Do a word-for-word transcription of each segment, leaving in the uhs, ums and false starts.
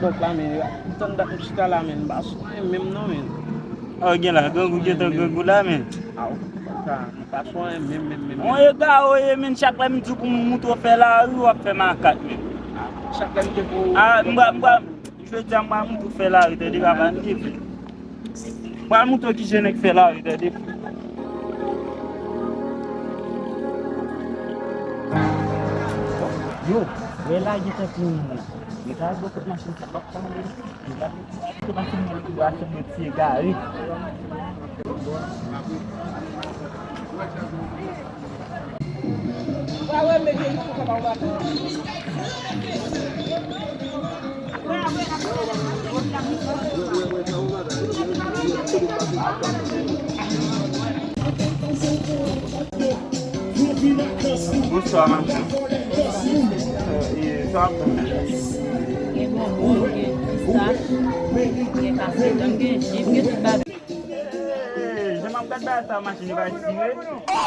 Donk la, men, m tann dat m chita la, men, m pa sou anyen menm non, men. A, gen la, grangou gentan grangou la, men. A, w konprann sa, m pa sou anyen menm, menm, menm. On egare w ye, men, chak lè m di w pou m montre w fè lari, w ap fè makak, men. A, chak lè m te pou. A, m ba, m ba, jodi a, m ba montre w fè lari, tande, papa, m di. M pral montre w kijan nèg fè lari, tande. Yo, wè la, gen tankou. Yo ta dwe kot machin sa, pa pran li. Yo ta dwe kot machin nan, yo achte yon ti egare. Bonswa, madanm. E, sa ap bon? Gen bonbon, gen pistach, gen kase, gen jib, gen tout bagay. E, jan m ap gad bagay sa, machin yo pa estire.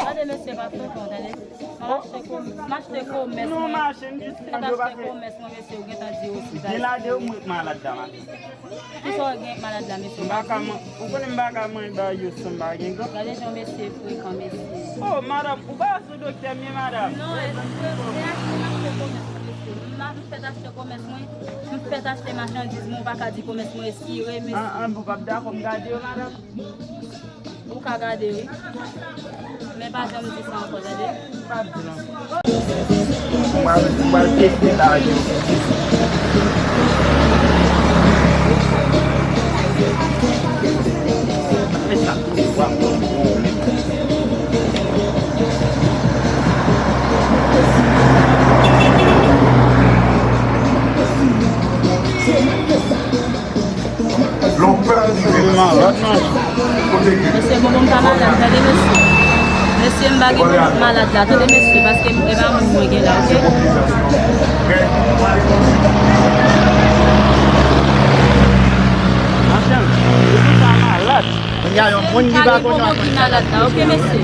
Gade, mesye, pa frekan, tande. M ap achte kom-, m achte komès mwen. Non, machin, jis m ap achte komès mwen, mesye, ou gentan di ospital. Gen la de ou mwen malad la, machin. Kisa w gen malad la, mesye? M pa ka man-, ou konnen m pa ka manje bagay yo san m pa gen gan. Gade jan mesye frekan, mesye. Oh, madanm, ou pa sou doktè m ye, madanm? Non, e, e, e achte m achte komès mwen, mesye. M, m fèt achte komès mwen. M fèt achte machandiz mwen, ou pa ka di komès mwen estire, mesye. An, an, ou p ap dakò m gade yo, madanm? Ou ka gade, wi. Men pa janm di sa ankò, tande. M p ap di l ankò. Mwen, mwen teste la, yo. Mesye, bonbon m pa malad, tande, mesye. Mesye, m pa gen bonbon malad la, tande, mesye, paske m, e pa moun mwen gen la, oke? Machann, ou pa malad. Mesye, m pa gen bonbon ki malad la, oke, mesye?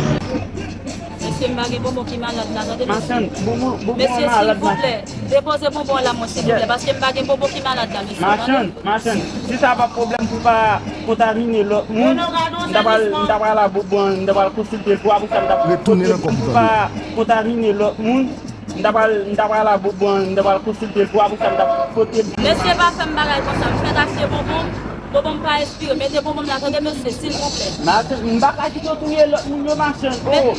Mesye, m pa gen bonbon ki malad la, tande, mesye. Machann, bonbon, bonbon an malad, machann. Mesye, silvouplè, depoze bonbon an la, mwen, silvouplè, paske m pa gen bonbon ki malad la, mesye, tande. Machann, machann, si sa pa pwoblèm pou pa kontamine lòt moun, m ta pral, m ta pral a bonbon an, m ta pral konsilte l pou apre sa m ta pral pote l pou pa kontamine lòt moun. M ta pral, m ta pral a bonbon an, m ta pral konsilte l pou apre sa m ta pote l. Mesye, pa fè m bagay konsa, m fèk achte bonbon. Bonbon m pa espire. Mete bonbon m la, tande, mesye, silvouplè. Machann, m pa ka kite w touye lòt moun yo, machann. Oh!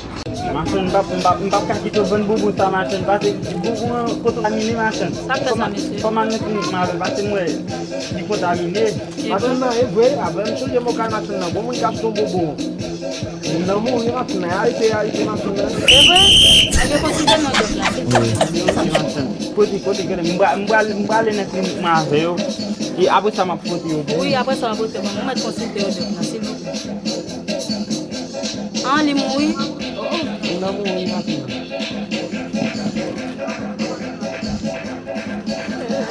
Machann, m p ap, m p ap, m p ap ka kite w vann bonbon sa, machann. Pase bonbon an kontamine, machann. Sa k fè sa, mesye? Kòman nou fini avè l? Pase m wè li kontamine. Machann nan, e vre, apre m sonje m okay machann nan. Gon moun k ap ton bonbon. Moun nan mouri, machann nan. Arete, arete machann nan. E vre? Ebyen, konsilte m nan dòk la, silvouplè. Kote, kote, kote, m pral, m pral, m prale nan klinik mwen avè yo. E apre sa, m ap pote yo pou ou. Wi, apre sa, w ap pote mwen. Mwen mèt konsilte yo dòk la, silvouplè. An, li mouri? Oh, oh, moun nan mouri, machann nan.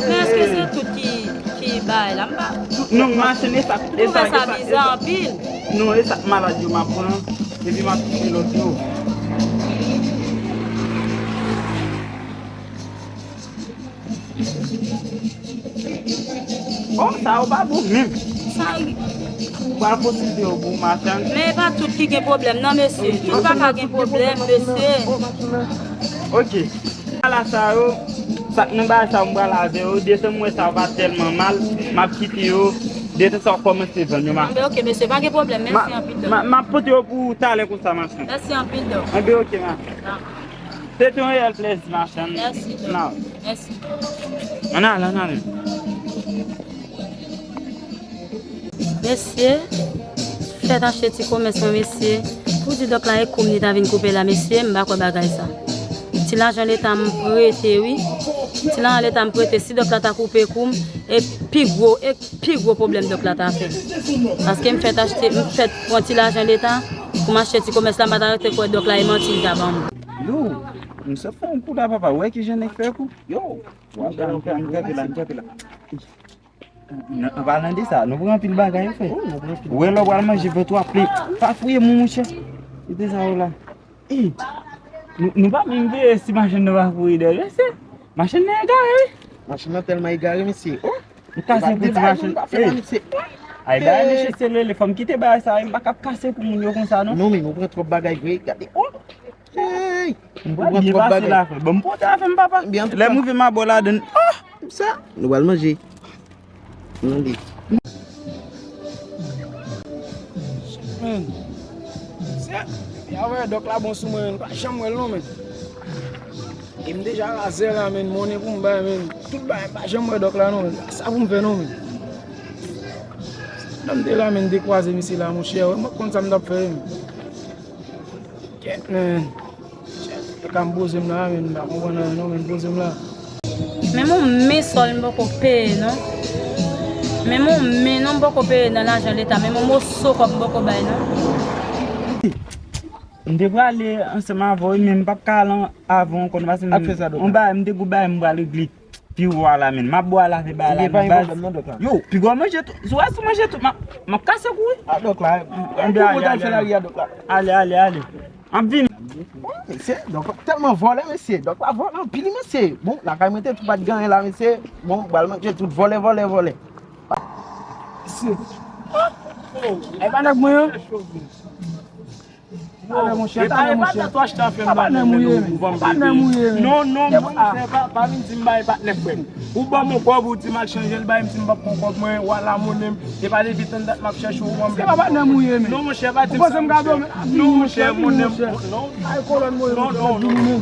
Men èske se tout ki, ki bay la? M pa. Non, machann, e sa, m twouve sa, sa biza anpil. Non, e sa malad yo m ap pran, epi m ap kite lòt yo. Oh, sa yo pa bon menm. Sa. Ou pral konsilte yo pou machann. Men e pa tout ki gen pwoblèm, non, mesye. Tout pa ka gen pwoblèm, mesye. Ok. Ala sa yo, sa k nan bagay sa yo, m pral avè yo. Detan m wè sa yo pa tèlman mal, m ap kite yo. Detan sa yo kòmanse vann yo, machann. Anben, ok, mesye, pa gen pwoblèm. Mèsi anpil, dòk. M ap pote yo pou ou talè konsa, machann. Mèsi anpil, dòk. Anben, ok, machann. Dakò. Se te yon reyèl plezi, machann. Mèsi, dòk. Mèsi. Ann ale, ann ale. Mesye, fèt achte ti komès mwen, mesye. Pou di dòk la e kou m li ta vin koupe la, mesye, m pa kwè bagay sa. Ti lajan leta m prete, wi. Ti lajan leta m prete, si dòk la ta koupe kou m, e pi gwo, e pi gwo pwoblèm dòk la ta fè. Paske m fèt achte, m fèt pran ti lajan leta pou m achte ti komès la, m pa ta rete kwè dòk la e manti li ta ban m. Yo, misye fè yon kou la, papa. Ou wè kijan nèg fè kou? Yo, ann kanpe la, ann kanpe la. An palan de sa, nou pran anpil bagay, frè. Ou wè lè w pral manje, vant ou ap plen. Pa fouye mou, monchè. Kite sa yo la. E, nou, nou pa menm veye si machann nan pa kouri dèyè, mesye. Machann nan egare, wi. Machann nan tèlman egare, mesye. Oh! Kase kou ti machin. Ay, bagay mesye se lele, fò m kite bagay sa, m pa ka kase kou moun yo konsa, non. Non, men ou pran twòp bagay vre, gade. Oh! Hey! Ou pran twòp bagay. Bon, m pote afè m, papa. Lè m rive m abò ladann. Oh! Sa, nou pral manje. Mande. Men, se, y a wè dòk la bon sou mwen, men pa janm wè l non, men. E m deja razè la, men, monnen pou m bay, men. Tout bagay, m pa janm wè dòk la non, men. Sa pou m fè non, men. Nan m te la, men, m te kwaze misye la, monchè, m pa konn sa m t ap fè, men. Kèt, men. Kaka m poze m la, men, m pa konprann anyen non, men, poze m la. Menm yon men sòl m poko peye non. Menm yon men non m poko peye nan lajan leta, menm yon moso kòb m poko bay non. M te prale ansanm avè w, men m p ap ka al an-, avè w ankò non, paske m, yon bagay m te gou bay, m pral regle. Pi ou a la, men. M ap bwè lave bagay la, men baz. Yo, pi gwo manje tou. Si w wè si w manje tou, m ap, m ap kase kou wi. A dòk la. Ann, ale, ale, ale. Ale, ale, ale. M ap vini. Mesye, dòk la tèlman vòlè, mesye. Dòk la vòlè anpil, mesye. Bon, lakay mwen te tou pa t gen anyen la, mesye. Bon, m pral manje tout vòlè, vòlè, vòlè. Mesye. E pa nèg mwen an? Alè, monchè, talè, monchè. Pa patnè m ou ye, men. Pa patnè m ou ye, men. Non, non, monchè, pa, pa vin di m bay patnè frè m. Ou ban m yon kòb, ou di m al chanje l bay m, di m p ap pran kòb mwen, w al a monnen m. E pa depi tann dat m ap chèche w, ou ban m. Se pa patnè m ou ye, men. Non, monchè, pa di m sa, monchè. Non, monchè, monnen m, non. Ay, kolòn mwen, non, non, non, non.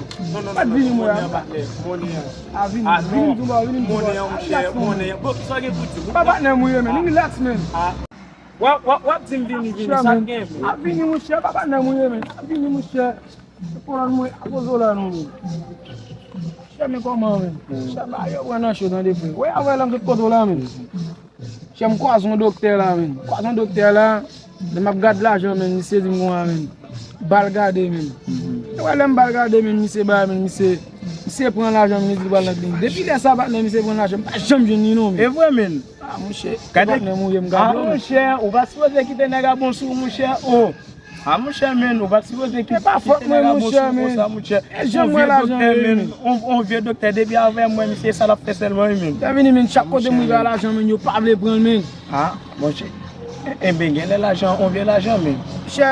Pa t vini, mwen. Monnen an, patnè, monnen an. A, vini, vini, vini, vini, monchè, monnen an. Bon, kisa w gen pou di m? Pa patnè m ou ye, men. Relax, men. W ap, w ap, w ap di m vini, vini, sa k gen, men. Ap vini, monchè, pa patnè m ou ye, men. Ap vini, monchè. Kolòn mwen, ap poze w la, non, men. Chè, men kòman, men? Chè, ba yo pran nan cho, tande, frè. Wè, avè l an tout kote w la, men. Chè, m kwaze yon doktè la, men. Kwaze yon doktè la, lè m ap gad lajan, men, misye di m konsa, men. Ba l gade, men. E wè, lè m ba l gade, men, misye ba, men, misye, misye pran lajan, men, li di l pral nan klinik. Depi lè sa, patnè, misye pran lajan, m pa janm jwenn li, non, men. E vre, men. A, monchè, gade. Patnè m ou ye, m gade w, men. A, monchè, ou pa sipoze kite nèg a bon sou ou, monchè. O. A, monchè, men, ou pa t sipoze kite nèg a bon sou ou konsa, monchè. E pa fòt mwen, monchè, men. E jan m wè lajan ye, men. On vye doktè, men. On, on vye doktè, depi avè mwen, misye, sa l ap fè sèlman, wi, men. Monchè, vini, men, chak kote m rive a lajan, men, yo pa vle pran l, men. A, monchè. E, enben, genlè lajan, on vye lajan, men. Monchè,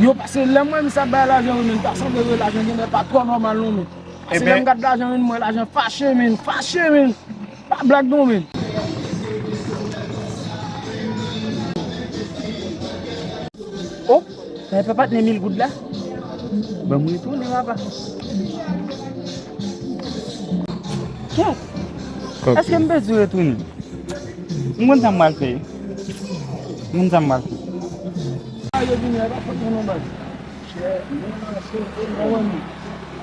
yo pase lè mwen, misye ap bay lajan, wi, men, ta sanble vre lajan genlè pa twò nòmal, non, men. Pase lè m gad lajan, men, m wè lajan fache, men, fache, men. Pa blag non, men. O, sa e pa patnè mil goud la? Ban m retounen, papa. Kèt! Èske m bezwen retounen? M konn sa m pral fè. M konn sa m pral fè. A, yo vini, e pa fòt mwen non, baz. Chè, mwen mache, mwen wè nou.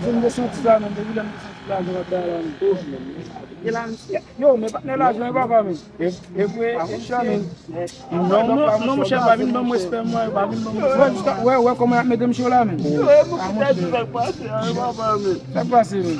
Jan m te santi sa, men, depi lè m te santi lajan ap bay la, men. Yo, men patnè lajan, e papa, men. E, e vre, a, monchè, men. Non, non, non, monchè, pa vin ban m respè, mwen, pa vin ban m respè. Wè, wè kòman y ap mete m cho la, men. Yo, e pou ki ta di sa k pase a, e papa, men. Sa k pase, men.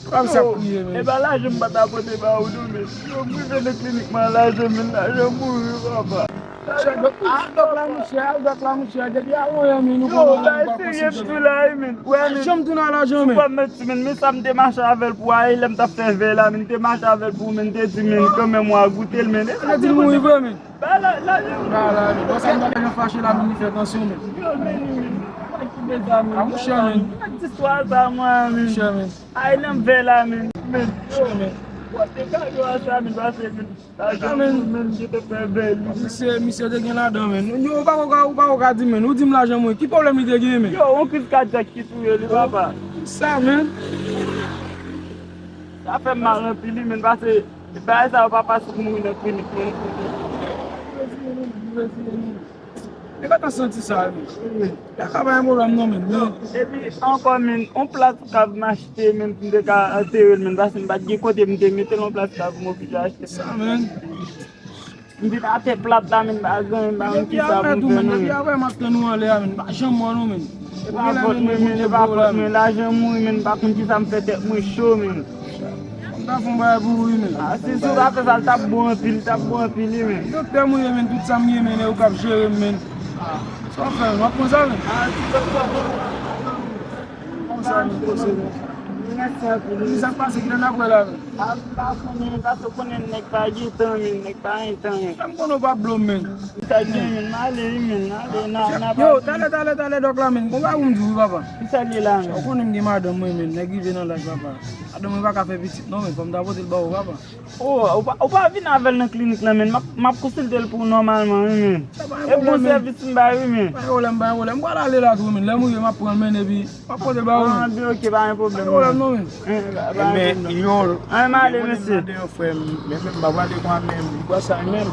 Pa m sa k kriye, men. E pa lajan m pa ta pote ba ou, non, men. Yo, m rive nan klinik, men lajan, men, lajan mouri, papa. Chè, dòk, al dòk la, monchè, al dòk la, monchè. Depi avan yè, men, nou konn al dòk la, monchè. Yo, bagay serye m sou la, wi, men. Wè, men. Janm tounen a lajan, men. Ou pa mèt, men, men sa m te mache avè l pou ale, lè m t ap fè vèy la, men, m te mache avè l pou, men, m te di, men, kanmenm, w a goute l, men. Lè di l mouri vre, men. Ba la, la, la. Ba la, men. Bon, sa m ta gen fache la, men, li fè tansyon, men. Yo, men, men. Mwen ki bezwen, men. A, monchè, men. Mwen di istwa sa, mwen, men. Monchè, men. Ay, nan vèy la, men. Men. Monchè, men. Bon, se ka yo a sa, men, pase, men. Lajan mwen menm ki te fè bèl. Misye, misye te gen ladan, men. Yo, ou pa ko ka, ou pa ko ka di, men. Ou di m lajan mwen. Ki pwoblèm li te gen, men? Yo, yon kriz kadyak ki touye li, papa. Sa, men. Sa fè m mal anpil, wi, men, pase bagay sa yo pa fasil pou mouri nan klinik, men. Li pa ta santi sa, men. Li pa ka bay pwoblèm non, men. Epi ankò, men, yon plas kav m achte, men, pou m te ka antere l, men, paske m pa t gen kote m te mete l, yon plas kav m oblije achte. Sa, men. M vin atè plat la, men, m pa gen anyen, m pa konn kisa pou m fè, men. Depi avè m ap tann ou anlè a, men, m pa janm wè w non, men. E pa fòt mwen, men, e pa fòt mwen, lajan mouri, men, m pa konn kisa m fè tèt mwen cho, men. M ta fè yon bagay pou ou, wi, men. A, si, si w ta fè sa, l t ap bon anpil, l t ap bon anpil, wi, men. Doktè m ou ye, men, tout sa m gen, men, e ou k ap jere m, men. Sa w ap fè, men, w ap pran sa, men. A, si, si, si. Pran sa, men, pase, men. Mèsi anpil. Ki sa k pase? Kilè n ap wè la menm? A, m pa konnen, paske w konnen nèg pa gen tan, men, nèg pa gen tan, men. Sa m konnen w pa blo m, men. Sa gen, men, m ale, wi, men, ale, na, na. Yo, talè, talè, talè, dòk la, men. Bon, ba pou m di w, wi, papa. Ki sa l ye la, men? Ou konnen m gen madanm mwen, men. Nèg rive nan laj, papa. Madanm mwen pa ka fè pitit, non, men. Fò m ta pote l ba ou, papa. Oh, ou pa, ou pa vin avè l nan klinik la, men. M ap, m ap konsilte l pou ou nòmalman, wi, men. E bon sèvis m bay, wi, men. Pa gen pwoblèm, pa gen pwoblèm. M pral ale la tou, men. Lè m rive, m ap pran l, men, epi m ap pote l ba ou, men. Ah, ben, ok, pa gen pwoblèm, non, men. Eh, pa, pa gen pwoblèm. Yo, ah, m ale, mesye. Mande yon frè m, men, men, m pa prale kwa menm. Li kwa sa menm.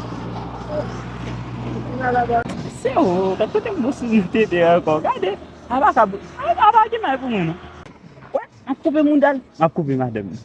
Se ou, gad kote m bousi nou tete ankò. Gade, a pa ka, a pa gen may pou mwen, non. Wè, m ap koupe mouda l, m ap koupe madanm li.